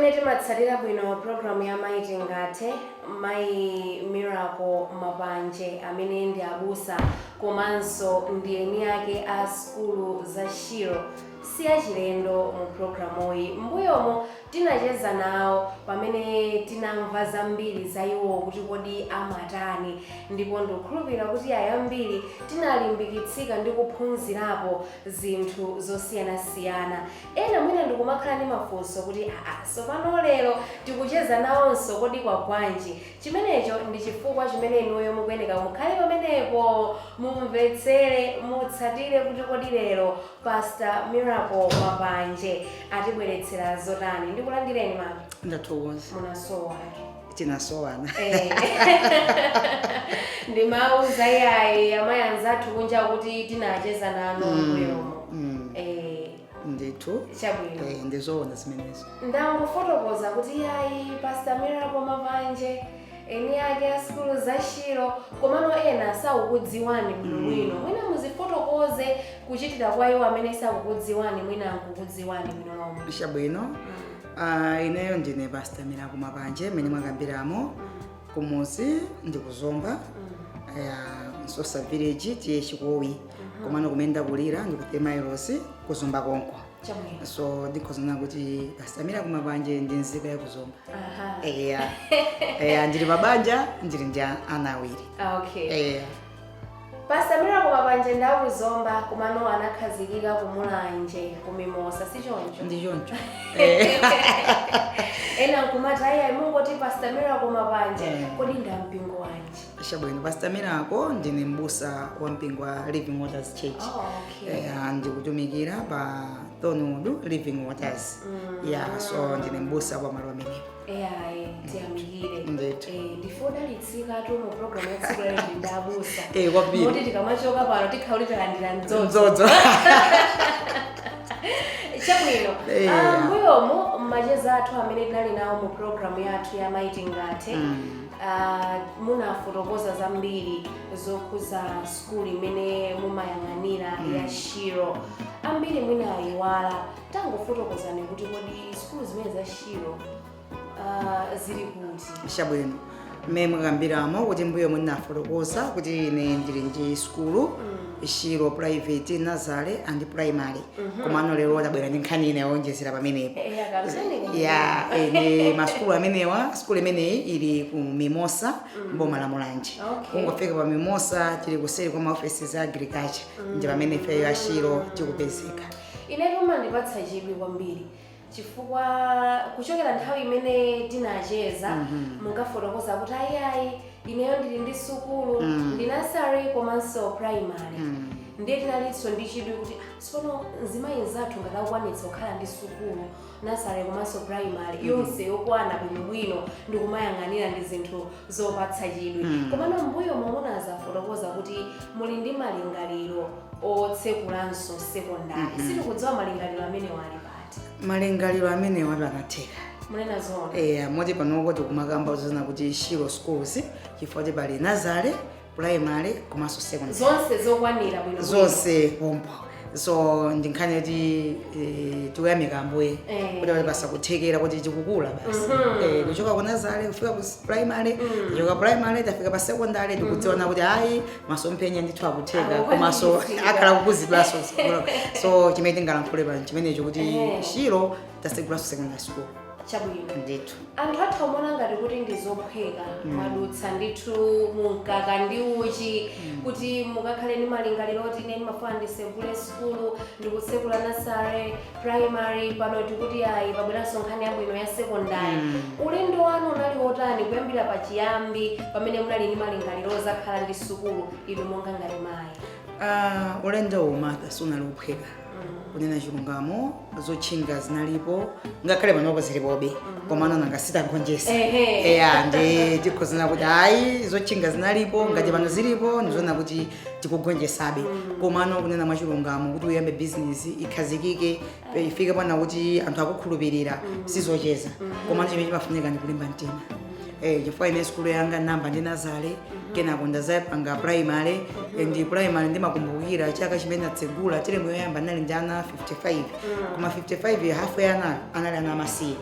Amene timatsatira bwino programu ya Mayi Tingathe, Mayi Miracle Mapanje amene ndi abusa komanso ndi eni ake a sukulu za Shilo si achilendo mu programuyi. Mbuyomo tinacheza nawo pamene tinamva zambiri za iwo kuti kodi amatani, ndipo ndikukhulupirira kuti ayambiri tinalimbikitsika ndi kuphunzirapo zinthu zosiyanasiyana. Ena mwina ndikumakhala ndi mafunso kuti, aa, sopano lero tikucheza nawonso, kodi kwagwanji? Chimenecho ndi chifukwa chimene inuyo mukuyeneka mukhale pamenepo, mumvetsere, mutsatire kuti kodi lero Pastor Miracle Mapanje atibweretsera zotani. Ndikulandireni, mama. Ndathokoza. Munasowa. Tinasowana. Ndimauza iyayi amayi anzathu kunja kuti tinacheza nanu mbuyomo. Ndithu. Chabwino. Ndizoona zimenezo. Ndangofotokoza kuti iyayi, Pastor Miracle Mapanje, eni ake a sukulu za Shilo, komano ena sakukudziwani bwinobwino. Mwina muzifotokoze kuchitira kwa iwo amene sakukudziwani, mwina nkukudziwani bwino lomwe. Chabwino. Ineyo ndine Pastor Miracle Mapanje, mmene mwakambiramo. Kumuzi ndikuzomba ya Msosa Village, T/A Chikowi, komano kumene ndakulira ndiku Miles, kuzomba konko. So ndikhozana kuti Pastor Miracle Mapanje ndi nzika ya kuzomba. Eya, eya, ndili pabanja, ndili ndi ana awiri. Eya. Pastor Miracle Mapanje ndakuzomba, komano anakhazikika kumulanje, kumimosa, si choncho? Ndi choncho. Ena nkumati, ayi, mungoti Pastor Miracle Mapanje, kodi ndampingo wanji? Chabwino. Pastor Miracle, ndine mbusa wa mpingo wa Living Waters Church. Oh, okay. Ndikutumikira pa Thornwood Living Waters. Yeah, so ndine mbusa wa malo amenewo. Eyayi, tiyamikire. Ndithu. Ndife odalitsikatu mu programu ya tsiku lero ndi ndabusa. Kwambiri. Moti tikamachoka pano tikhala kuti talandira mdzodzo. Mdzodzo. Chabwino. Ah, mbuyomu mmacheza athu amene tinali nawo mu programu yathu ya Mayi Tingathe, munafotokoza zambiri zokhuza skulu imene mumayang'anira ya Shilo. Ambiri mwina ayiwala. Tangofotokozani kuti kodi skulu zimene za Shilo zili kuti? Chabwino, mmene mwakambiramo kuti mbuyo munafotokoza kuti ine ndili ndi skulu, Shilo Private Nursery and Primary, komano lero tabwera ndi nkhani ina yowonjezera pamenepo. Ya. Ya, ine masukulu amenewa, skulu imeneyi ili ku Mimosa, mboma la Mulanje. Kungofika pa Mimosa, tili kuseri kwa maofesi za agriculture, ndi pamene ifeyo a Shilo tikupezeka. Inetu mandipatsa chidwi kwambiri chifukwa kuchokera nthawi imene tinacheza munkafotokoza kuti ayiayi, ineyo ndili ndi sukulu, ndi nursery komanso primary. Ndiye tinalinso ndi chidwi kuti, ah, tsono mzimayi nzathu ngati akukwanitsa kukhala ndi sukulu, nursery komanso primary, yonse yokwana bwinobwino, ndikumayang'anira, ndi zinthu zopatsa chidwi. Komano mbuyo munazafotokoza kuti muli ndi malingaliro otsekulanso secondary. Sitikudziwa malingaliro amenewa ali pati. Malingaliro amenewa anatheka. Munena zona? Eya, moti panoko tikumakamba zona kuti Shilo Schools, chifukwa kuti pali nursery, primary komanso secondary. Zonse zokwanira bwino? Zonse pompo. So ndi nkhani yoti tikuyamika Ambuye kuti atipasa kuthekera kuti tikukula basi. Kuchoka ku nursery kufika ku primary, kuchoka primary tafika pa secondary. Tikudziwana kuti ayi, masomphenya ndithu akutheka komanso Akukwaniritsidwa. akhala kukuzidwanso. So chimene tingalankhule pano chimenecho, kuti Shilo tasegulaso secondary school. Chabwino. Ndithu. Anthu atha kumaona ngati kuti ndi zophweka. Mwadutsa ndithu mumkaka ndi uchi kuti mukakhale ndi malingaliro oti ine ndimafuna ndisegule sukulu, ndikutsekula nursery, primary, pano tikuti ayi, pabweranso nkhani yabwino ya secondary. Ulendo wanu unali wotani kuyambira pachiyambi pamene munali ndi malingaliro ozakhala ndi sukulu, inu monga ngati mayi? Ah, ulendo umatha sunali uphweka. Kunena chilungamo, zotchinga zinalipo, ngakhale panopo zilipobe, komano nanga sitagonjesa. Eya, ndi tikhozana kuti ayi, zotchinga zinalipo, ngati pano zilipo, ndizoona kuti tikugonjesabe. Komano kunena mwachilungamo, kuti uyambe bizinesi ikhazikike, ifike pana kuti anthu akukhulupirira, sizocheza. Komano chimene chimafunika ndi kulimba mtima, chifukwa ine sukulu yanga namba ndi nursery, kenako ndazapanga primary. Ndi primary ndimakumbukira chaka chimene natsegula, teremu yoyamba ndinali ndi ana 55, koma 55 hafu ya ana anali ana amasiye.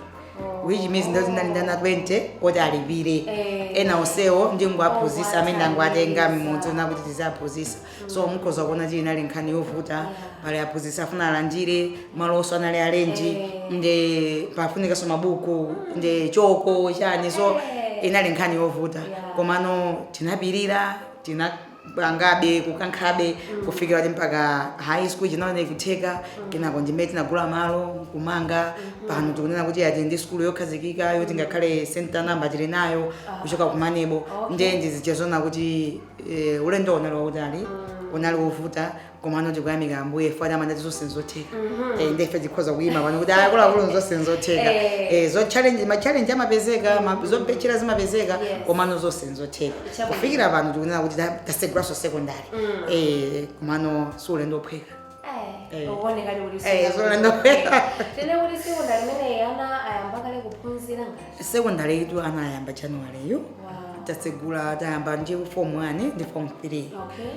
Which means ndoti ndali ndana 20 oti alipire. Ena onsewo ndingoaphunzitsa amene ndangoatenga mmudzi ona kuti tizaphunzitsa. So mukhoza kuona kuti inali nkhani yovuta. Pali aphunzitsi afuna alandire malonso anali alenji, nde pafunikanso mabuku nde choko chani, so inali nkhani yovuta. Komano tinapirira, tinapangabe, kukankhabe kufikira kuti mpaka high school chinaone kutheka. Kenako ndimene tinagula malo kumanga. Pano tikunena kuti ati ndi skulu yokhazikika yoti ngakhale center number tili nayo kuchoka ku MANEB. Ndiye ndizichezona kuti ulendo unali wautali, unali wovuta, komano tikuyamika Ambuye fati amandati zonse nzotheka. Ndife tikhoza kuyima pano kuti akuluakulu, zonse nzotheka. Zo challenge, ma challenge amapezeka, zopechera zimapezeka, komano zonse nzotheka. Kufikira pano tikunena kuti tasegulaso secondary. Komano si ulendo ophweka. Ukuoneka kuti Ulendo ophweka. Tine kuti secondary imeneyi ana ayamba kale kuphunzira ngati? Secondary itu ana ayamba January yo. Tatsegula, tayamba ndi form 1 ndi form 3.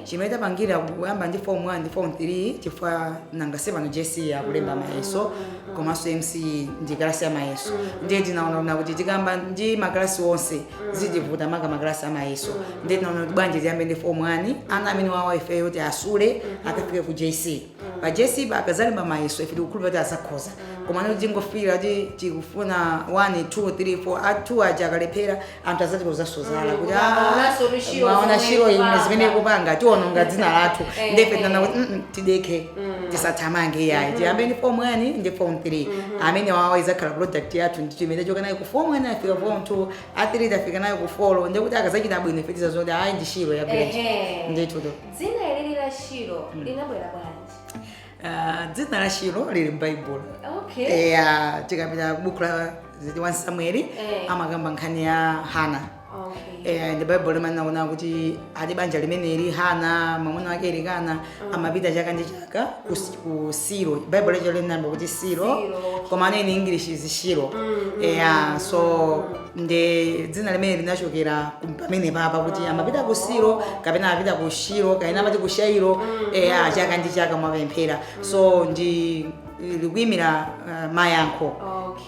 Chimene tapangira kuyamba ndi form 1 ndi form 3, chifukwa nanga sepano JC akulemba mayeso, komanso MC ndi kalasi ya mayeso. Ndiye tinaona kuti tikamba ndi makalasi onse zitivuta, maka makalasi amayeso. Ndiye tinaona kuti bwanji tiyambe ndi form 1, ana amene wawa ifeyo kuti asule akafike ku JC. Pa JC pa akazalemba mayeso, ife tikukhulupirira kuti azakhoza. Koma noti tingofira kuti tikufuna 1 2 3 4, a 2 aja akalephera, anthu azati kuzasozala kuti Maonaso kuti Shilo maona zomwe Shilo imwe ikupanga. zimene ikupanga, tiononga dzina lathu. Ndife tinana kuti tidekhe, tisathamange yayi, tiyambe ndi form 1 ndi form 3. Amene wawa izakhala product yathu ndi chimene choka nayo ku form 1 afika form 2, a 3 tafika nayo ku 4, ndikuti akazachita bwino ife tizazoti ayi, ndi Shilo yagwira. Ndithu. Dzina ilili la Shilo linabwera bwanji? Ah, dzina la Shilo lili m'Baibulo. Eya, tikapita buku la ziti 1 Samueli, amakamba nkhani ya Hana. Ndi Bible limanaona kuti ati banja limeneli, Hana, mwamuna wake Elikana, amapita chaka ndi chaka ku Silo. Bible lecho linamba kuti Silo, Silo, okay. koma in English is Shilo. Eya, so ndi dzina limene linachokera pamene papa kuti amapita ku Silo kapena amapita ku Shilo kapena amati ku Shailo. Eya, chaka ndi chaka mwapemphera. So ndi likuyimira mayankho.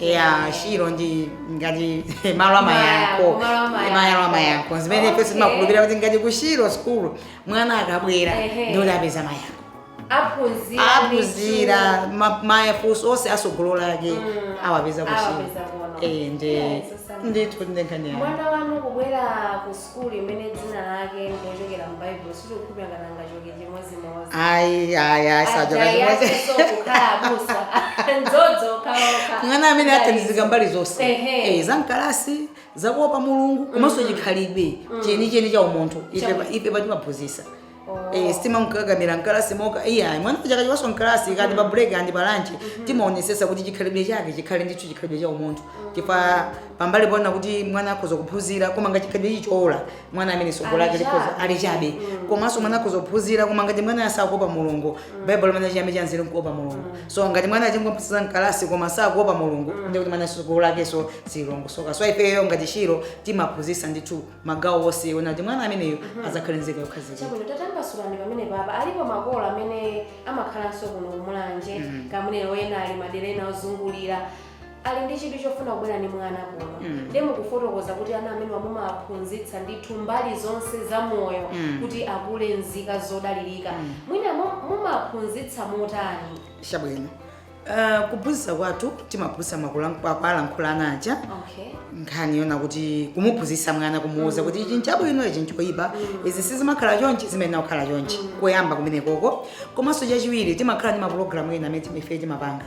Ya, Shilo ndi ngati malo amayankho. Mayankho, malo amayankho. Malo amayankho zimene ife timakhulupirira kuti ngati ku Shilo school mwana akabwera, ndikuti apeza mayankho. Aphunzira. Aphunzira mafunso onse asogolo lake awapeza ku Shilo. Awapeza kuno. Ndi ndithu ndi nkhani yawo. Mwana wanu kubwera ku skulu imene dzina lake ndikuchokera m'Baibulo, sitikukhulupirira ngati angachoke chimodzimodzi. Ayi, ayi, ayi, sachoka chimodzi. So kukhala abusa nzodzo okhaokha. Mwana amene athandizika mbali zonse. Za mkalasi, zakuopa Mulungu, komanso chikhalidwe chenicheni cha umunthu ife ife patimaphunzitsa. Sitimamkakamira mkalasi moka iya. Mwana chakachiwaso mkalasi kandi pa break andi pa lunch, timaonesesa kuti chikhalidwe chake chikhale ndithu chikhalidwe cha umunthu, chifukwa pambali pona kuti mwana akhoza kuphunzira, koma ngati chikhalidwe chichola, mwana amene sogolo lake Ali likhoza chabe. ali chabe. Komanso mwana akhoza kuphunzira, koma ngati mwana asakuopa Mulungu, Baibulo limene chiyambi cha nzeru nkuopa Mulungu. So ngati mwana achingophunzira mkalasi koma sakuopa Mulungu, ndi kuti mwana sogolo lakenso silongosoka. So ifeyo ngati Shilo timaphunzitsa ndithu magawo onse ona kuti mwana ameneyo azakhale nzika yokhazikika. Chabwino, tatambasulani pamene papa. Alipo makolo amene amakhalanso kuno kuMulanje, kamene ena ali madera ena ozungulira, ali ndi chidwi chofuna kubwera ndi mwana kuno. Ndiye mukufotokoza kuti ana amene mumaphunzitsa ndithu mbali zonse za moyo kuti akule nzika zodalirika. Mwina mumaphunzitsa motani? Chabwino. Kuphunzitsa kwathu, timaphunzitsa makulankhula anaja. Nkhani yona kuti kumuphunzitsa mwana, kumuwuza kuti ichi nchabwino, ichi nchoyipa, izi sizimakhala chonchi, zimene kukhala chonchi, koyamba kumene koko. Komanso chachiwiri, timakhala ndi mapulogalamu ena amene ife timapanga,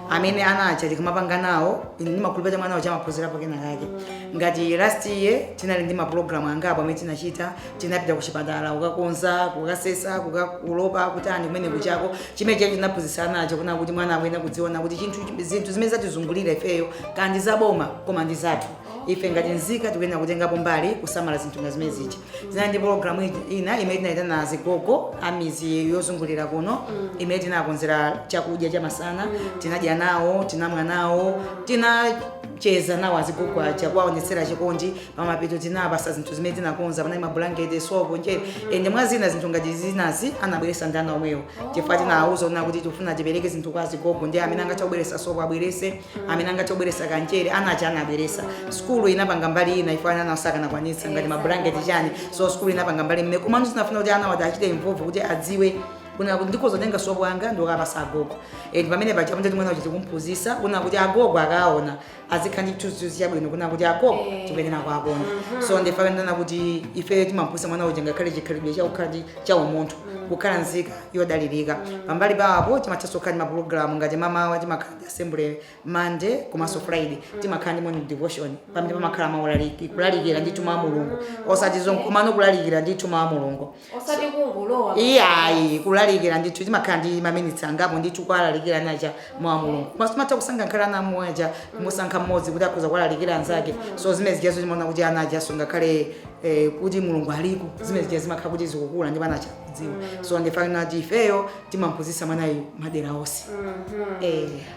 amene ana aja tikamapanga nawo, ine ndimakhulupirira mwana wacho amaphunzirapo kena kake. Ngati last year tinali ndi mapulogalamu angapo amene tinachita. Tinapita kuchipatala kukakonza, kukasesa, kukakulopa, kutani kumene kuchako. Chimene chacho tinaphunzitsa ana aja kuna kuti mwana akuyenera kudziona kuti chinthu, zinthu zimene zatizungulira ifeyo kandi zaboma, koma ndi zathu. Ife ngati nzika tikuyenera kutengapo mbali kusamala zinthu nga zimene zija. Tinali ndi pologalamu ina imene tinayitana zigogo amizi yozungulira kuno, imene tinakonzera chakudya chamasana. Tinadya nawo, tinamwa nawo, tinacheza nawo azigogo aja, kuwaonetsera chikondi. Pamapeto tinapasa zinthu zimene tinakonza. Panali mabulangeti, sopo, njere, ende mwa zina zinthu ngati zinazi anabweresa ndi ana omwewo, chifukwa tinawuza ona kuti tikufuna tipereke zinthu kwa azigogo ndi Ndi amene angathe kubweresa sopo abwerese, amene angathe kubweresa kanchere anacha anabweresa. Skulu inapanga mbali ina, ifana ana sakanakwanitsa ngati mablanketi chani, so skulu inapanga mbali imene. Komano zinafuna kuti ana wati achite involve kuti adziwe kuna kuti ndikhoza sopo anga ndikapasa agogo. And pamene paja nditi mwana uchi tikumphunzitsa kuna kuti agogo akaona azikhala ndi chithunzithunzi chabwino kuna kuti agogo tikuyenera kuakonda. So ndifanana kuti ife timamphunzitsa mwana uja ngakhale chikhalidwe chakukhala ndi cha umunthu, kukhala nzika yodalirika. Pambali papo timathanso kukhala ndi mapulogalamu ngati mamawa timakhala ndi assembly Monday komanso Friday, timakhala ndi morning devotion pamene pamakhala maulaliki, kulalikira ndithu mawu a Mulungu, osati zonkomano, kulalikira ndithu mawu a Mulungu. Osati kungulowa. Iyayi, kulalikira ndithu. Timakhala ndi maminitsi angapo ndithu kwalalikira nacha mawu a Mulungu. Komanso timatha kusankha nkhala ana amuwaja, kumusankha mmodzi kuti akhoza kuwalalikira anzake. So zimene zijazo timaona kuti ana ajaso ngakhale kuti Mulungu aliko, zimene zija zimakhala kuti zikukula ndipo anacha kudziwa. So ndifanira kuti ifeyo timamphunzitsa mwanayu madera onse.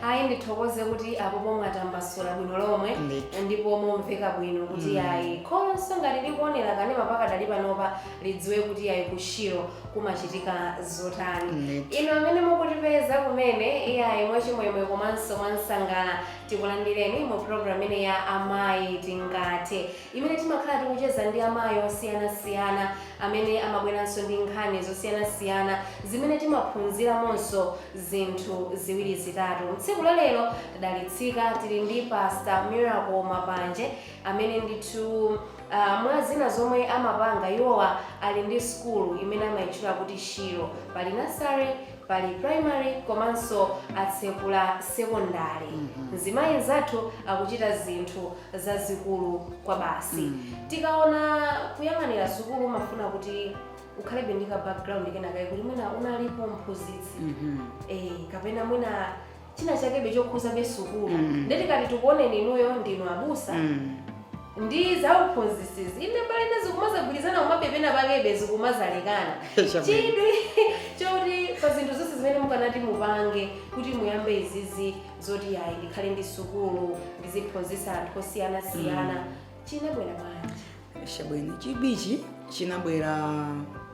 Ayi, ndithokoze kuti apo pomwe atambasula bwino lomwe Ndithu. ndipo momveka bwino kuti ayi, kholonso ngati likuonera kanema pakadali panopa lidziwe kuti ayi, ku Shilo kumachitika zotani. Ndithu. Inu amene mukutipeza kumene, iyayi, mwachimwemwe komanso mwansangala tikulandireni mu program ine ya Amayi Tingathe, imene timakhala tikucheza ndi amayi osiyanasiyana amene amabweranso ndi nkhani zosiyanasiyana zimene timaphunziramonso zinthu ziwiri zitatu. Tsiku la lero tidalitsika, tili ndi Pastor Miracle Mapanje amene ndithu mwa zina zomwe amapanga iwowa ali ndi skulu imene amayitchula kuti Shilo. Pali nursery, pali primary, komanso atsekula secondary. Mzimayi nzathu akuchita zinthu zazikulu kwa basi. Tikaona kuyang'anira sukulu umafuna kuti ukhalebe ndi ka background kenakayi, kuti mwina unalipo mphunzitsi kapena mwina china chakebe chokhuzabe sukulu. Nde tikati tikuoneni inuyo ndinu abusa ndi zauphunzisizi, ine mbali ine zikumazagwirizana kumapepena pakebe zikumazalekana. Chabwino. Chidwi choti pa zinthu zonse zimene mukanati mupange kuti muyambe izizi zoti ayi, ndikhale ndi sukulu, ndiziphunzitsa anthu osiyanasiyana, chinabwera bwanji? Chabwino, chidwichi chinabwera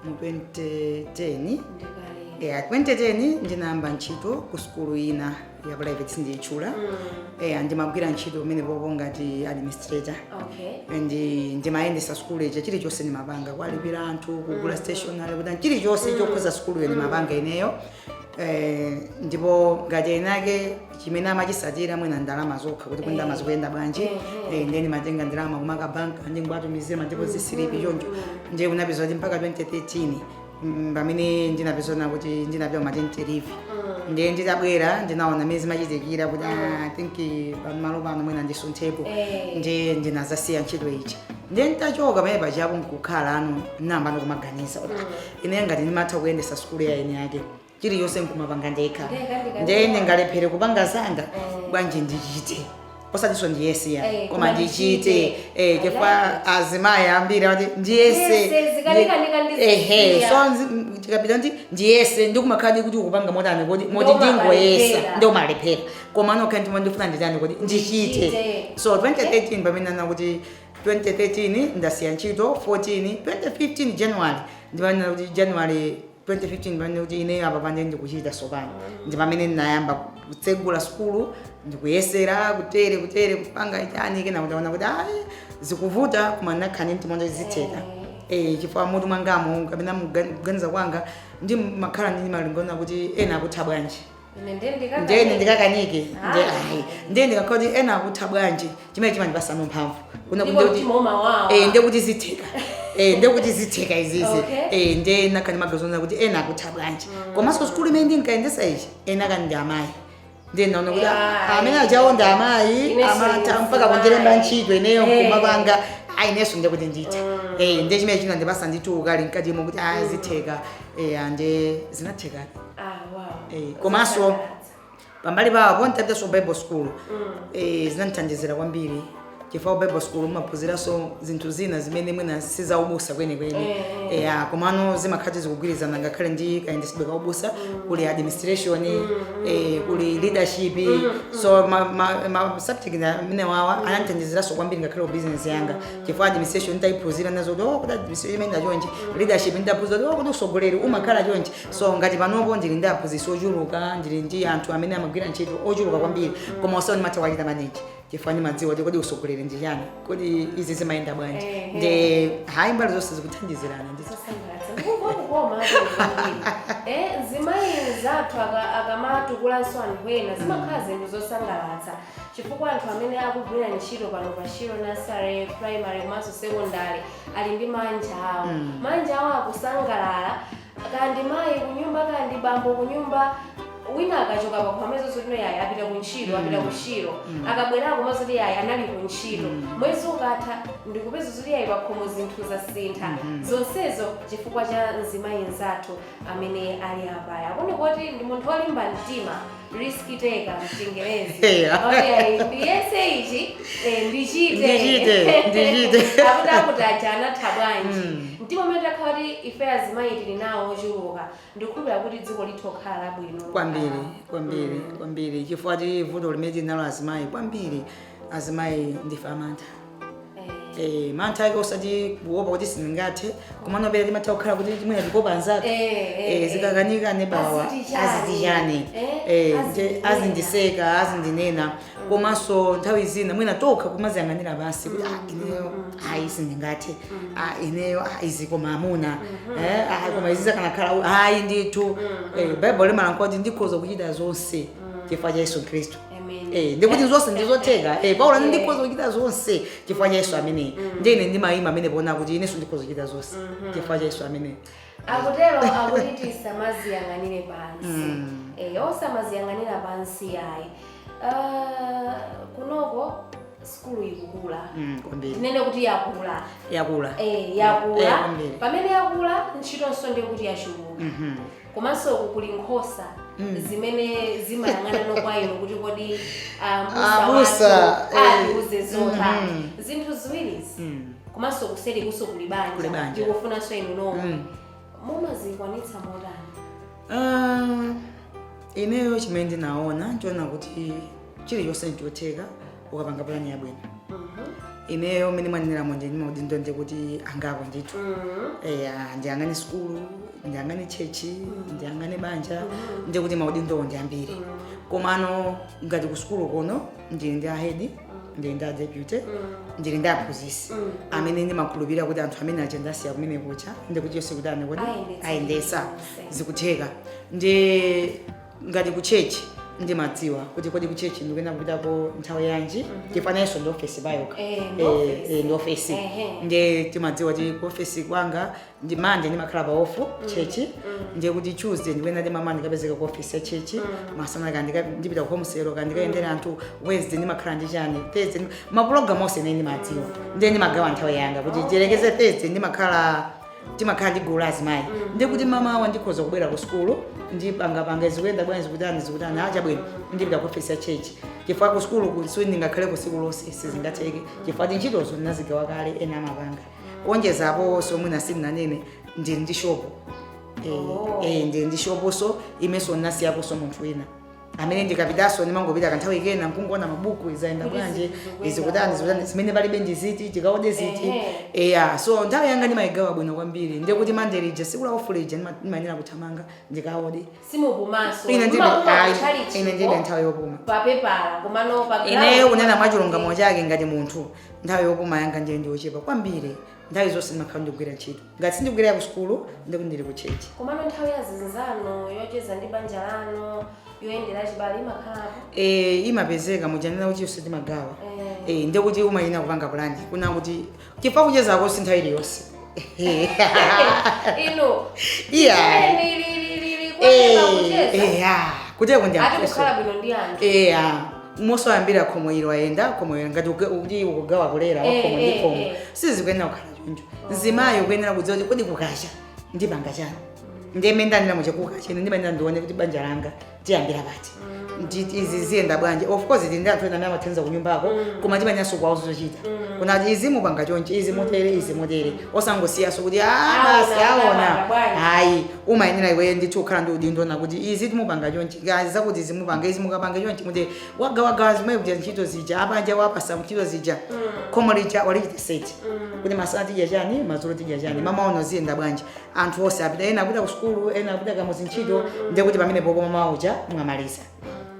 mu 2010. Ndikale. Yeah, 2010 ndinayamba ntchito ku sukulu ina ya private, sindiyitchula. Yeah, ndimagwira ntchito kumene popo ngati administrator. Ndi ndimayendesa sukulu ija, chilichonse ndimapanga, kuwalipira anthu, kugula stationery, kuti chilichonse chokhuza sukuluyo ndimapanga ineyo. Ndipo ngati enake chimene amachisatira mwina ndalama zokha, kuti kuti ndalama zikuyenda bwanji, ndiye ndimatenga ndalama kumaka banka ndingwatumizira ma deposit slip choncho. Ndiye kunapeza kuti mpaka 2013 pamene ndinapezana kuti ndinapita maternity leave. Ndiye nditabwera ndinaona mmene zimachitikira kuti ah, I think pamalo pano mwina ndisunthepo. Ndiye ndinazasiya ntchito ija. Ndiye nditachoka pamene pachapo nkukhala ano, namba ndikumaganiza kuti ah, ine ngati ndimatha kuyendesa sukulu ya eni yake, chiliyonse nkumapanga ndekha, Ndekha, ndiye ndingalephere kupanga zanga bwanji? Ndichite, osatinso ndiyese ya, koma koma ndichite. ndichite. Chifukwa azimayi ambiri amati ndiyese. Ndiyese, zikanika Ehe. ndizisiya. So tikapita ndi ndiyese, ndikumakhala kuti ukupanga motani kuti moti Ndiye ndingoyesa. umalephera. Ndiye umalephera, koma anokha ndimo ndifuna nditani kuti ndichite. Ndichite. So 2013 pamene ana kuti 2013 ndasiya ntchito, 14, 2015 January, ndipamene kuti January 2015 pamene kuti ine apa pande ndikuchita sopano, ndi pamene ndinayamba kutsegula sukulu, ndikuyesera kutere kutere kupanga chani, kena kutaona kuti ayi, zikuvuta, koma ndinakhani mtima zitheka. Chifukwa mutu mwangamo kapena kuganiza kwanga ndi makhala ndi malingona kuti ena akutha bwanji, Ine ndiye ndikakanike. Ndiye ndikakanike, ndiye Ayi. ayi, ndiye ndikakhala kuti ena akutha bwanji, chimene chimandipasano mphamvu kuna Ndipo kuti mtima umawawa. Ndiye kuti zitheka, ndiye kuti zitheka izizi. Ndiye nakhani magazona kuti ena akutha bwanji, komanso sukulu imene ndinkayendesa ichi ena kani ndi amayi, ndiye ndaona kuti amene achawo ndi amayi, Inenso amatha ndi mpaka mzimayi. kundilemba ntchito ineyo nkumapanga, ayi, inenso ndiye kuti nditha. Ndiye chimene chinandipasa ndithu ukali mkatimo kuti ayi, zitheka. Ande zinatheka. Ah, wow. Komanso Zosangalatsa. pambali papo nditapitaso Bible school, zinandithandizira kwambiri. Chifukwa Bible school mumaphunziranso zinthu zina zimene mwina sizaubusa kwenikweni. Eh, Eya, komano zimakhala zikugwirizana ngakhale ndi kayendetsedwe ka ubusa. Kuli administration, kuli leadership. So ma subject amene wawa anandithandiziranso kwambiri ngakhale ku business yanga, chifukwa administration nditayiphunzira nazo kuti, oh, kuti administration imene chonchi, leadership ndaphunzira kuti, oh, kuti usogoleri umakhala chonchi. So ngati panopo ndili ndi aphunzitsi ochuluka, ndili ndi anthu amene amagwira ntchito ochuluka kwambiri, koma onsewo ndimatha kuwachita manage chifukwa ndimadziwa kuti kodi usogoleri ndi chani, kodi izi zimayenda bwanji. Ndi hayi, mbali zonse zikuthandizirana ndi Zosangalatsa, ndikumva kukoma kwambiri. Zimayi zathu akamatukulanso anthu ena, zimakhala zinthu zosangalatsa, chifukwa anthu amene akugwira ntchito pano pa Shilo Nursery Primary komanso Secondary ali ndi manja awo. Manja awo akusangalala, kandi mayi kunyumba, kandi bambo kunyumba. Wina akachoka pakhomo tino, yayi, apita kuntchito, apita ku Shilo. Akabwerako mazoti, yayi, anali kuntchito. Mwezi ukatha ndikupeza zoti, yayi, pakhomo zinthu zasintha. Zonsezo chifukwa cha mzimayi nzathu amene ali apaya. Akuti ndi munthu wolimba mtima, risk taker mchingerezi. Oti yayi, ndiyese ichi, ndichite. Ndichite, ndichite. Akuti aja anatha bwanji? Mtima umene takhala kuti ife azimayi tili nawo ochuluka, ndikukhulupirira kuti dziko litha kukhala labwino. Kwambiri, kwambiri, kwambiri, chifukwa ti vuto limene tinalo azimayi kwambiri, azimayi ndife amantha. Mantha ake osati kuopa kuti sindingathe, komano pera timatha kukhala kuti timwena tikopa anzathu. Zikakanika nebawa. Aziti chani? Aziti chani? Azindinena. Azindiseka, azindinena. Komanso nthawi zina mwina tokha kumaziyang'anira pansi kuti, ah, ineyo ayi, sindingathe, ah, ineyo, ah, izi koma amuna, ah, koma izi zakanakhala ayi ndithu. Baibulo limalankhula kuti ndikhoza kuchita zonse chifukwa cha Yesu Khristu. Amen. Ndikuti zonse ndizotheka. Paulo ati ndikhoza kuchita zonse chifukwa cha Yesu ameneyi. Ndiye ine ndimayima amene poona kuti inenso ndikhoza kuchita zonse chifukwa cha Yesu ameneyi. Akutero, akuti tisamaziyang'anire pansi. Osamaziyang'anira pansi ayi. Kunoko sukulu ikukula. Kwambiri. Tinene kuti yakula. Yakula. Yakula. Kwambiri. Pamene yakula, ntchitonso ndiye kuti yachuluka. Komanso uku kuli nkhosa zimene zimayang'ana kwa inu kuti kodi Abusa, mbusa wathu atiuze zotani. Zinthu ziwirizi, komanso kuseri kuso kuli Kuli banja, banja. ndikufunanso inu nomwe, mumazikwanitsa motani? Ah, ineyo chimene ndinaona nchiona kuti chilichonse nchotheka ukapanga plani yabwino. Ineyo mene mwanenera ndi maudindo, ndi kuti angapo ndithu. Eya, ndiyang'ane sukulu, ndiyang'ane church, ndiyang'ane banja, ndiye kuti maudindowo ndi ambiri. Komano ngati ku sukulu kuno ndili ndi a head, ndili ndi a deputy, ndili ndi aphunzitsi amene ndimakhulupirira kuti anthu amene aja ndasiya kumene kucha, ndikuti yonse kuti ane kuti Ayendetsa. Ayendetsa. Zonse. Zikutheka. Ndi ngati ku church ndimadziwa kuti kodi ku church ndikuyenda kupitako nthawi yanji, chifukwa ndi ofesi payokha. Ndi ofesi. Ndi ofesi. Ndi timadziwa kuti ku ofesi kwanga ndi Mande ndimakhala pa off church, ndiye kuti Tuesday ndikuyenda ndi mama ndikapezeka ku ofesi ya church, masana ka ndipita ku home cell ka ndikayendera anthu, Wednesday ndimakhala ndi chani, Thursday mapulogalamu onse ine ndimadziwa. Ndiye ndimagawa nthawi yanga kuti tiyerekeze Thursday ndimakhala timakhala ndi gulu la azimayi, ndiye kuti mamawa ndikhoza kubwera ku sukulu, ndipangapanga zikuyenda bwanji, zikutani, zikutani, achabwino, ndipita ku ofesi ya church, chifukwa ku sukulu kusi ndingakhale ku siku lonse sizingatheke, chifukwa ntchitozo ndinazigawa kale, ena amapanga. Kuonjezapo so mwina sindinanene, ndili ndi shopo. Oh. Ndili ndi shoposo imenso ndinasiyaponso munthu wina amene ndikapitaso ndimangopita kanthawi kena nkungoona mabuku izayenda Kuti bwanji, zikuyenda. izikutani, zikutani, zimene palibe ndiziti tikaode ziti. Eya, so nthawi yanga ndimayigawa bwino kwambiri. Ndiye kuti Mande lija, siku la off lija, ndimayenera kuthamanga ndikaode. Simupumanso? Ine ndilibe. Mumapuma Ayi, kutchalichiko, ine ndilibe nthawi yopuma. Papepala, komano pa Ineyo ground. kunena mwachilungamo chake, ngati munthu, nthawi yopuma yanga ndiye ndiyochepa kwambiri. Nthawi zonse ndimakhala ndikugwira ntchito. Ngati sindikugwira ku sukulu, ndikuti ndili ku church. Komano nthawi ya zinzano, yocheza ndi banja lanu, yoyendera chibale, imakhalapo? Imapezeka mujanena kuti yonse timagawa. Eh. Ndiye kuti umayina kupanga plani kuna kuti chifukwa kuchezako si nthawi iliyonse. Inu Iya. Kucheza kucheza. Kuteko ndi Ati anthu. kukhala bwino ndi anthu. Eya, mosoyambira khomo ilo ayenda khomo ilo, ngati kuti ukugawa kulera wa khomo ndi khomo. Sizikuyenera kukhala choncho. Mzimayi ukuyenera kudziwa kuti kodi kukacha ndipanga chani. Ndiye mene ndanena muja, kukacha ine ndimayenera ndione kuti banja langa Tiyambira pati? Izi ziyenda bwanji? Of course tili ndi anthu ena amene amathandiza kunyumbako, koma timanyanso kwawo zochita kunati izi mupanga chonchi, izi motere, izi motere, osangosiyaso kuti ah, basi, aona, aona. Bwanji. Hayi, umayenera iwe ndithu kukhala ndi udindo nakuti izi timupanga chonchi, gazi zakuti izi mupanga, izi mukapanga chonchi, muti wagawagawa zimene kuja ntchito zija, apanja wapasa ntchito zija, khomo lija walichita set kuti masana tidya chani, madzulo tidya chani, mamaono ziyenda bwanji, anthu onse apita, ena akupita ku sukulu, ena akupita kamuzi ntchito, ndiye kuti pamene popo mamawa uja mwamaliza.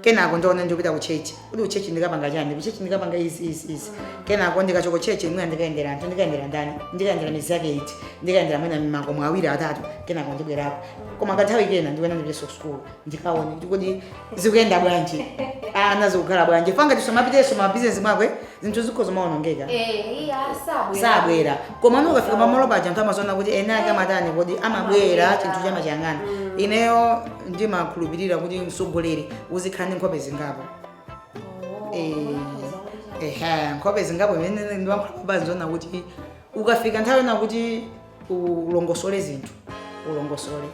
Kenako ndione ndikupita ku church, kuti ku church ndikapanga chani? Ku church ndikapanga izi, izi, izi. Kenako ndikachoka ku church, mwina ndikayendera anthu, ndikayendera ndani, ndikayendera mizi yake iti, ndikayendera mwina makomo awiri, atatu, kenako ndibwerako. Koma kanthawi kena ndikuena ndipiteso ku sukulu, ndikaone kuti kodi zikuyenda bwanji, ana zikukhala bwanji. Fanga tisomapiteso mabizinesi mwakwe, zinthu zikho zomaonongeka. Eh, iya, sabwera. Sabwera, koma ano ukafika pamalo paja, anthu amazoona kuti ene ake amatani, kodi amabwera, chinthu chamachang'ana. Ineyo ndimakhulupirira kuti mtsogoleri uzikhala ndi nkhope zingapo. Oh, Ehe, nkhope zingapo imene ndimakhulupirira nzona kuti ukafika nthawi ina kuti ulongosole zinthu, ulongosole.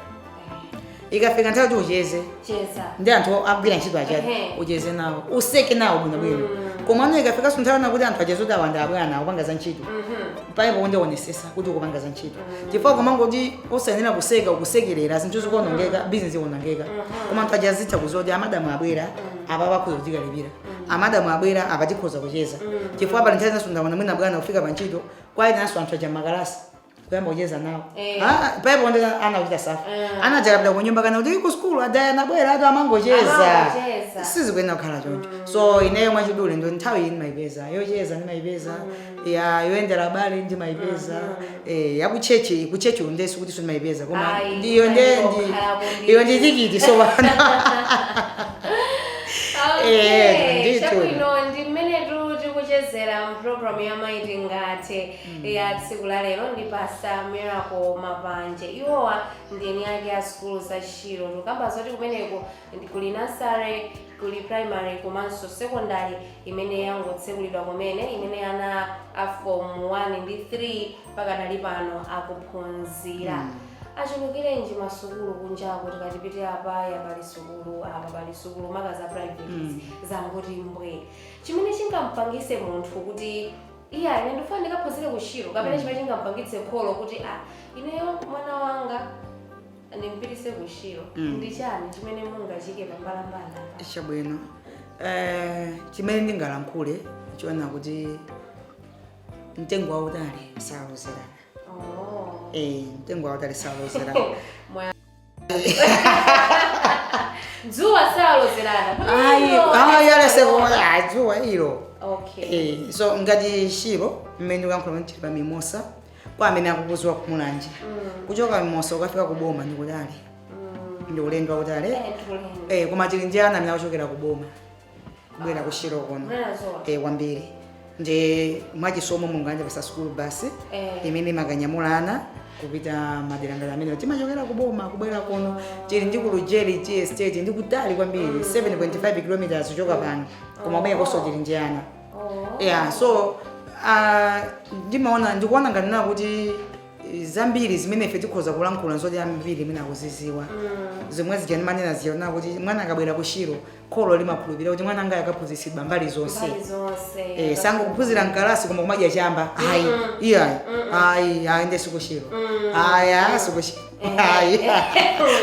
Ikafika nthawi kuti ucheze, cheza. Ndi anthu akugwira ntchito achati, ucheze nawo, useke nawo bwinobwino. Koma ano ikafikanso nthawi ina kuti anthu acheze kuti awanda abwana akupanga za ntchito, paipo ndionetsetsa kuti ukupanga za ntchito, chifukwa kumangoti osayenera kuseka, ukusekerera, zinthu zikuonongeka, bizinesi ikuonongeka. Koma anthu aja azitha kuziwa kuti amadamu abwera apa, pakhoza kutikalipira, amadamu abwera apa, tikhoza kucheza, chifukwa pali nthawi zinanso ndaona mwina bwana kufika pa ntchito kwaitenanso anthu aja makalasi kuyamba kucheza nawo. Ah, paipo ndi ana kuchita safa. Ana aja akapita kunyumba kana kuti ku sukulu adaya anabwera atu amangocheza. Amangocheza. Sizikuyenera kukhala choncho. So ineyo mwachidule ndo nthawi iyi ndimayipeza yocheza, ndimayipeza ya yoyendera abale, ndimayipeza ya kuchechi. Kuchechi undesu kuti sindimayipeza, koma Ayi, ndiyo nde kukhalako ndi- iyo ndi tikiti so pano. Okay, ndithu. Chabwino, ndi mmenetu tikuchezera mpulogalamu ya Mayi Tingathe ya tsiku la lero ndi Pastor Miracle Mapanje. Iwowa ndi eni ake a sukulu za Shilo. Tikamba zoti kumeneko ndi kuli nursery, kuli primary komanso secondary imene yangotsekulidwa kumene, imene ana a form 1 ndi 3 pakadali pano akuphunzira. Achulukirenji masukulu kunjaku? Tikatipite apa, ya pali sukulu apa, pali sukulu maka za private zanguti mbwe. Chimene chingampangise munthu kuti iya, ine ndifuna ndikaphunzire ku Shilo, kapena chimene chingampangitse kholo kuti ah, ineyo mwana wanga ndimpitise ku Shilo, ndi chani chimene mungachike pambalambanda apa? Chabwino, chimene ndingalankhule chiona kuti mtengo wautali salozerana. Oh. Mtengo wautali salozerana. Dzuwa salozerana. Ayi, ayi, aleseko dzuwa ilo. So ngati Shilo mmene ndikuyankhula tili pa Mimosa, kwa amene akukuziwa kumulanje, kuchoka Mimosa ukafika kuboma ndikutali, ndi ulendo wautali. Tulendo. Koma tili ndi ana amene akuchokera kuboma kubwera ku Shilo kuno. Mnazowa. Kwambiri. Ndi mwachisomo Mulungu anandipasa school bus imene imakanyamula ana kupita madera ngati amene timachokera kuboma kubwera kuno. Tili ndi ku Lujeri Tea Estate, ndi kutali kwambiri, 7.5 kilometers kuchoka pano, koma kumenekonso tili ndi ana. Oh. Yeah, so ndimaona, ndikuona ngati na kuti zambiri zimene ife tikhoza kulankhula nzoti ambiri imene akuziziwa. Zomwe zija ndimanena zija kuti mwana akabwera ku Shilo, kholo limakhulupirira kuti mwana anga akaphunzitsidwa mbali zonse. Mbali zonse. Sangokuphunzira mkalasi koma kumadya chamba, ayi, iyayi, ayi, ayi, nde siku Shilo, ayi, ayi, siku Shilo, ayi,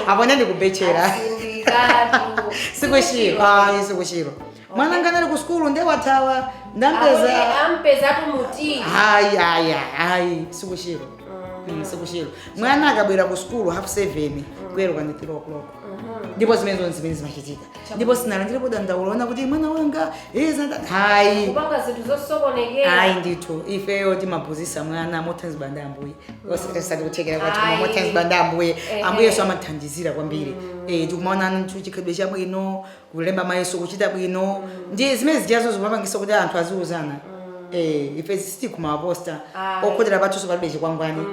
apone ndikubechera. Asindikatu. Siku Shilo, ayi, siku Shilo. Mwana anga anali ku sukulu nde wathawa, ndampeza. Ampezatu muti. Ayi, ayi, ayi, siku Shilo. Siku Shilo mwana akabwera ku sukulu 7:30, kuyeruka ndi 3 o'clock, ndipo zimene zonse zimene zimachitika, ndipo sinalandirepo dandaulo ona kuti mwana wanga hayi. Kupanga zinthu zosokonekera. Ayi ndithu, ifeyo timaphunzitsa mwana mothandizidwa ndi Ambuye, osati kuthekera kwathu, koma Ayi. mothandizidwa ndi Ambuye. Ambuye Yesu amathandizira kwambiri. Tikumaona nthu chikhalidwe chabwino, kulemba mayeso kuchita bwino, ndiye zimene zijazo zimapangisa kuti anthu aziuzana. Ife sitikumaposta Ayi. okhotera pathuso, palibe chikwangwani.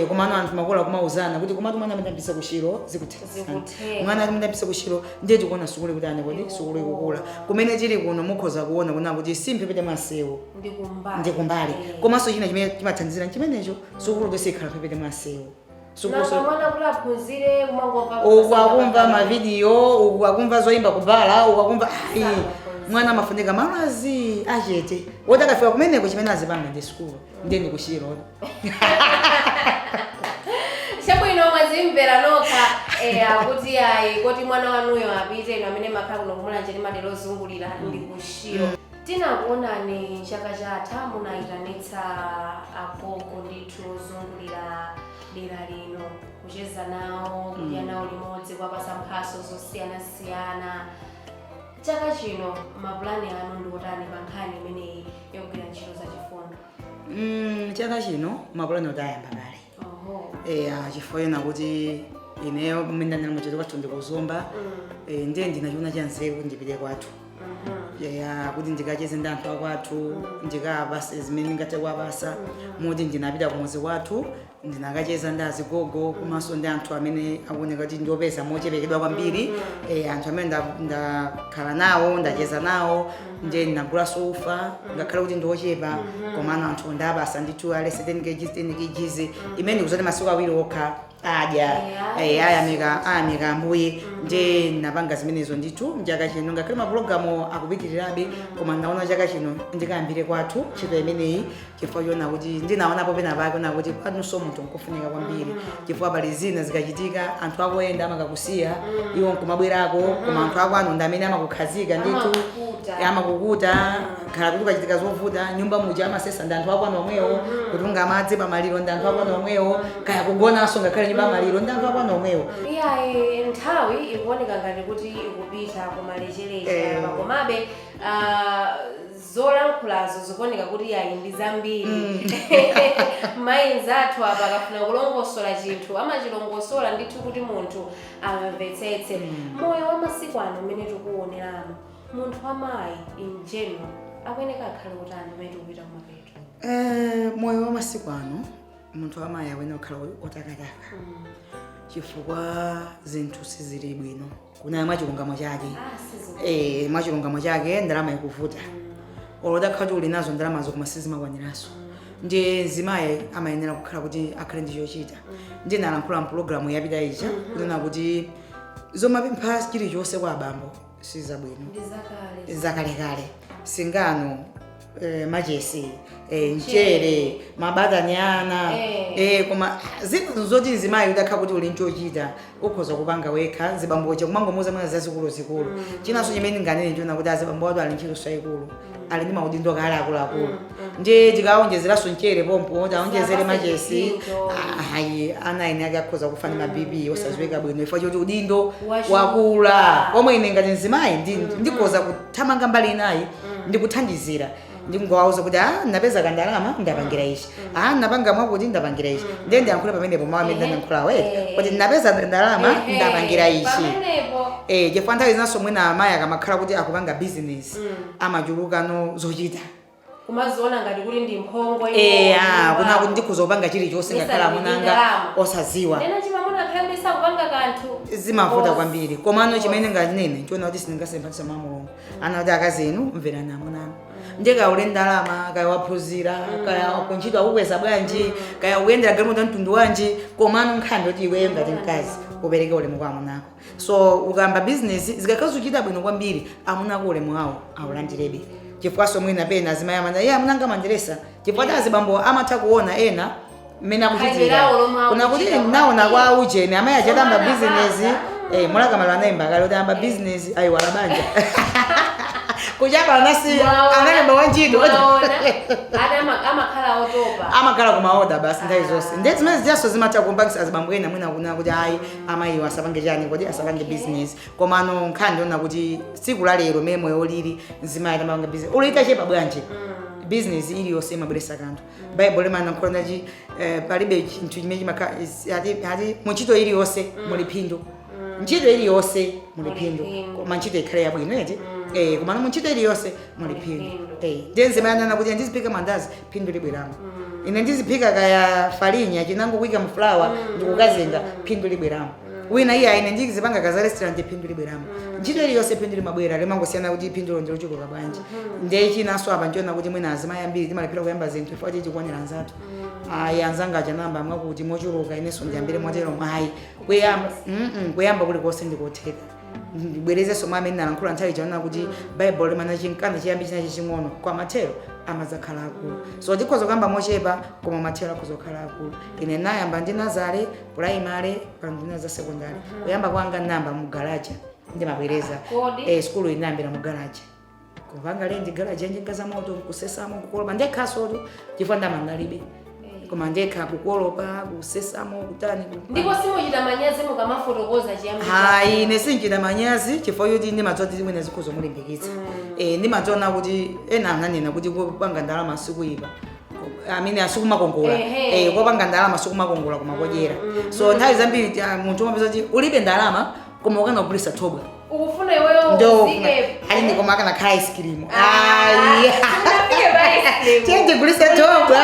Komano anthu makola kumauzana kuti komatu mwana amene ku Shilo zikutheka. Zikutheka. Mwana amene ku Shilo, ndiye tikuona sukulu kuti ane kodi sukulu ikukula. Kumene tili kuno mukhoza kuona kuna kuti simphepete mwasewu, ndi kumbali. Ndi kumbali. Komanso china chimene chimathandizira chimenecho, sukulu tonse ikhala mphepete mwasewu. Sukuluso Nanga mwana kuti aphunzire kumangomva uku akumva mavidiyo, uku akumva zoyimba kubala, uku akumva ayi. Sawa. Mwana amafunika malo azi achete woti akafika kumeneko chimene azipanga ndi sukulu, ndiye ndikushiro. Chabwino, mwazimvera nokha akuti ayi, koti mwana wanuyo apite, inu amene makhala kuno kuMulanje ndi madera ozungulira, ndi kushiro. Tinakuonani chaka chatha munayitanitsa agogo ndithu ozungulira dera lino, kucheza nawo, kudya nawo limodzi, kuwapasa mphaso zosiyanasiyana. Chaka chino mapulani anu ndi otani pa nkhani imeneyi yogwira ntchito zachifundo? Chaka chino mapulani otayamba kale. Oho. Eya, chifukwa ena kuti ineyo mmene muchezo kwathu ndikuzomba. Ndiye ndinachiona chanzeru kuti ndipite kwathu. Eya, kuti ndikacheze ndi anthu akwathu, ndikapase zimene ndingathe kuwapasa. Moti ndinapita kumuzi kwathu, ndinakacheza ndi azigogo komanso ndi anthu amene akuoneka kuti ndiopeza mochepekedwa kwambiri. Anthu amene ndakhala nawo, ndacheza nawo, ndiye ndinagulaso ufa, ngakhale kuti ndiochepa, komano anthu ndapasa ndithu alese 10 kgs, 10 kgs imene ndikuzoti masiku 2 okha adya. Ayamika, ayamika ambuye. Ndiye napanga zimenezo ndithu mchaka chino, ngakhale mapulogalamu akupitirirabe, koma ndaona chaka chino ndikayambire kwathu ntchito imeneyi, chifukwa chiona kuti ndinaonapo pena pake ona kuti kwanunso munthu nkofunika kwambiri, chifukwa pali zina zikachitika anthu akoyenda amakakusiya, iwo nkumabwerako, koma anthu akwanu ndi amene amakukhazika ndithu. Amakukuta. Amakukuta. Khala kuti ukachitika zovuta, nyumba muja amasesa ndi anthu akwanu omwewo, kutunga madzi pamaliro ndi anthu akwanu omwewo, kaya kugonanso ngakhale nyumba maliro ndi anthu akwanu omwewo. Iyayi, nthawi ikuoneka ngati kuti ikupita kumalechereche apa, komabe zolankhulazo zikuoneka kuti yayi, ndi zambiri. Mayi nzathu apa akafuna kulongosola chinthu amachilongosola ndithu kuti munthu amvetsetse. Moyo wa masiku ano umene tikuwuoneramo, munthu wamayi in general akuyeneka akhale utani umene tikupita kumapeto? Moyo wa masiku ano, munthu wamayi akuyenera kukhala otakataka, chifukwa zinthu sizili bwino kunaya mwachilungamo chake. Ah, sizi Mwachilungamo chake, ndalama ikuvuta. Olo udakhala kuti uli nazo ndalamazo, koma sizimakwaniranso. Ndiye mzimayi amayenera kukhala kuti akhale ndi chochita. Ndiye nalankhula mpulogalamu yapita ija kunena kuti zomapempha chilichonse kwa abambo sizabwino. Ndi zakale. Zakalekale, singano, machesi, mchere, mabatani ana. Koma zinthu zoti mzimayi udakhala kuti uli nchochita, ukhoza kupanga wekha, zibambocha kumangomuza mwina zazikulu zikulu. Chinanso chimene ndinganene chiona kuti azibambo atu ali ntchito sayikulu, ali ndi maudindo kale akuluakulu, ndiye tikawonjezeranso mchere pompo, taonjezere machesi. Sapase. Ayi, ana ene ake akhoza kufa ndi ma BP osadziwika bwino, chifukwa choti udindo Wachuka. wakula. Pomwe ine ngati mzimayi ndikhoza kuthamanga mbali inayi ndikuthandizira, ndingowauza kuti ah, ndapeza kandalama, ndapangira ichi, ah, ndapanga mwakuti, ndapangira ichi. Ndiye ndiyankhule pamenepo mawu amene ndanyankhulawo kuti ndapeza ndalama, ndapangira ichi. Pamenepo. Chifukwa nthawi zinanso mwina amayi akamakhala kuti akupanga business, amachulukano zochita. Kumaziona ngati kuti ndi mphongo. Ah, kuna kuti ndikhoza kupanga chilichonse ngakhale Misali ndi amunanga ndalama. osaziwa. Nena chimamuna akhale sakupanga kanthu. Zimavuta kwambiri. Komano chimene nganene nchiona kuti sindingasemphanisa mwa Mulungu ana kuti akazi inu mverani amunanu. Ndiye kaya ule ndalama, kaya waphunzira, kaya kuntchito akukweza bwanji, kaya ukuyendera galimoto ya mtundu wanji, komano nkhani yoti iweyo ngati mkazi upereke ulemu kwa amunako. So ukamba business, zikakhala zuchita bwino kwambiri, amunako ulemu wawo awulandirebe, chifukwaso mwina pena azimayi amana iye amunanga amandiresa, chifukwa ti azibambo amatha kuona ena mmene akuchitira. Khalidwe lomwe Kuna kuti akuchita. naona kwa ujeni amayi achatamba Omwe business. anapanga. Mulakamalo anayimba kale kuti amba business ayiwala banja, kuchapa anasiya. Mwaona, Analemba wantchito. mwaona. Ati amakhala otopa. Amakhala kumaoda basi nthawi zonse. Ndiye zimene zijaso zimatha kumpangisa azibambo ena mwina kuna kuti ayi, amayiwo asapange chani, kodi asapange business. Komano nkhani ndiona kuti tsiku la lero mene moyo ulili, mzimayi atamapanga business ulita chepa bwanji, business iliyonse imabweresa kanthu. Bible limanankhula nachi palibe chinthu chimene chimakhala ati muntchito iliyonse muli phindu, ntchito iliyonse muli phindu. Phindu. Koma ntchito ikhale yabwino eti. Komano muntchito iliyonse muli phindu. Phindu. Ndiye mzimayi anana kuti ndiziphika mandazi, phindu libweramo. Ine ndiziphika kaya farinya, chinango kuika mu flour ndikukazinga, phindu libweramo. Wina iye aine ndikizipanga kaza restaurant, phindu libweramo. Ntchito iliyonse phindu limabwera, limangosiyana kuti phindulo ndilochuluka bwanji. Ndiye chinanso apa nchiona kuti mwina azimayi ambiri timalephera kuyamba zinthu chifukwa chikuonera anzathu. Ayi, anzanga achanamba mwakuti mochuluka, inenso ndiyambire motero. Mwayi kuyamba, kuyamba kulikonse ndikotheka. Ndibwerezenso mwa amene nalankhula nthawi chaona kuti Baibulo limana chinkana chiyambi chinachi ching'ono kwa mathero amadzakhala akulu. So tikhoza kuyamba mochepa, koma mathero akhoza kukhala akulu. Ine nayamba ndi nursery, primary, pano ndina za secondary. Kuyamba kwanga namba mu garaja, ndimabwereza. Kodi? Eh, skulu inayambira mu garaja, kupanga rent garaja, njinga za moto, kusesamo, kukolopa ndekhasotu, chifukwa ndamangalibe, koma ndekha kukolopa, kusesamo, kutani. Ndipo simuchita manyazi mukamafotokoza chiyambi? Hayi, ine sinchita manyazi chifukwa choti ndimadziwa kuti mwina zikhoza mulimbikitsa. Ndimadziona kuti ena ananena kuti kupanga ndalama sikuipa, amene asikumakongola. Kopanga ndalama sikumakongola, koma kodyera. So nthawi zambiri munthu umapeza kuti ulibe ndalama, koma ukanagulisa thobwa. Ukufuna iweyo Ndo uzike. Ali koma akanakhala ice cream. Ah, Ayi. simunafike pa ice cream. Tiye tigulise thobwa.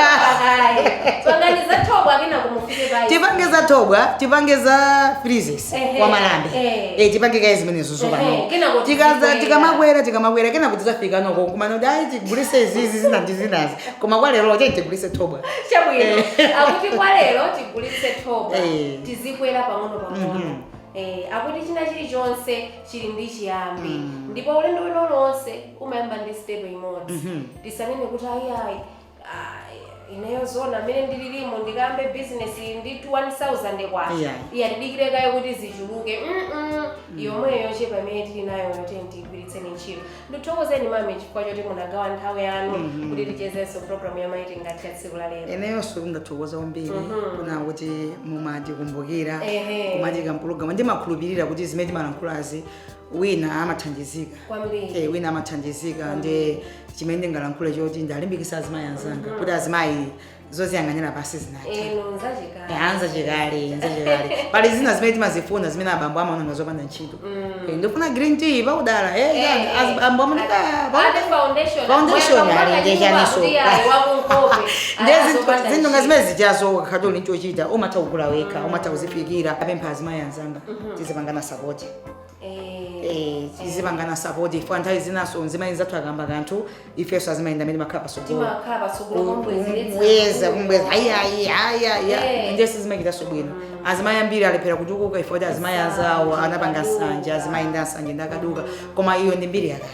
Pangani za thobwa, kena kumufike pa ice. Tipange za thobwa, tipange za freezes kwa malambe. Tipange kaye zimenezo zopano. Kena kuti Tikaza tikwera. Tikamakwera kena kuti zafika noko, kumana kuti ayi, tigulise izizi, zina ndi zinazi, koma kwa lero tiye tigulise thobwa. Chabwino, akuti kwa lero tigulitse thobwa. Tizikwera pang'ono pang'ono. Akuti china chilichonse chili ndi chiyambi, ndipo ulendo wina uliwonse umayamba ndi step imodzi. Tisanene kuti ayiayi, ineyo zona amene ndililimo ndikambe business ndi 1000 kwacha. Iya, tidikire kaye kuti zichuluke. Yomweyo yochepa imene tili nayo yoti tigwiritseni ntchito. Ndithokozeni mami chifukwa choti munagawa nthawi yanu kuti tichezenso program ya Mayi Tingathe ya tsiku la lero. Ineyonso ndathokoza kwambiri kuna kuti mumatikumbukira kumatika mpulogalamu. Ndimakhulupirira kuti zimene timalankhulazi wina amathandizika. Kwambiri. Wina amathandizika. Ndi chimene ndingalankhule choti ndalimbikisa azimayi anzanga kuti azimayi zoziyang'anira pasi zinatha. Inu nzachikale. Anzachikale, nzachikale. Pali zina zimene timazifuna zimene abambo amaona nga zopanda ntchito. Ndifuna green tea paudala. Abambo amaona Ate foundation. Foundation ali ndechaniso. Wakunkope. Zinthu nga zimene zichazo khati uli nchochita, umatha kugula wekha, umatha kuzifikira. Apempha azimayi anzanga tizipangana support. Tizipangana support ifo. Nthawi zinaso nzimayi zathu akamba kanthu, ifeso azimayi ndamene makhala pasogolo. Timakhala patsogolo kumbwezeretsa. Kumbweza, kumbweza, ayi ayi ayi ayi. Ndiye sizimachitaso bwino. Azimayi ambiri alephera kutukuka ifo kuti azimayi anzawo anapanga nsanje. Azimayi ndi ansanje ndakaduka, koma iyo ndi mbiri yakale.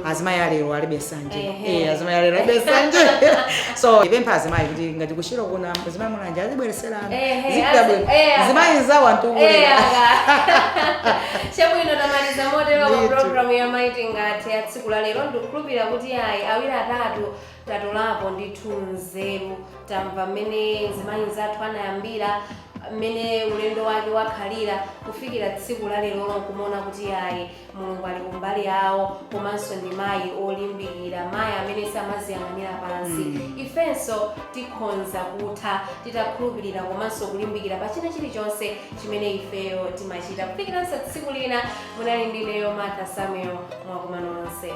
Azimayi alero alibe nsanje. Azimayi alero alibe nsanje. So ipempha azimayi kuti ngati kushiro kuna azimayi mulanje azibwereserana zikudabwera azimayi nzawo antukulira. Chabwino, tamaliza motero pa Ndithu. programu ya Mayi Tingathe ya tsiku la lero. Ndikukhulupirira kuti ayi, awiri atatu tatolapo ndithu nzeru. Tamva mmene mzimayi zathu anayambira, mmene ulendo wake wakhalira kufikira tsiku la lero, nkumaona kuti ayi, Mulungu ali kumbali yawo, komanso ndi mayi olimbikira, mayi amene samaziyang'anira pansi. Ifenso tikhonza kutha titakhulupirira komanso kulimbikira pa china chilichonse chimene ifeyo timachita. Kufikiranso tsiku lina, munali ndineyo Martha Samuel. Mwakumana onse.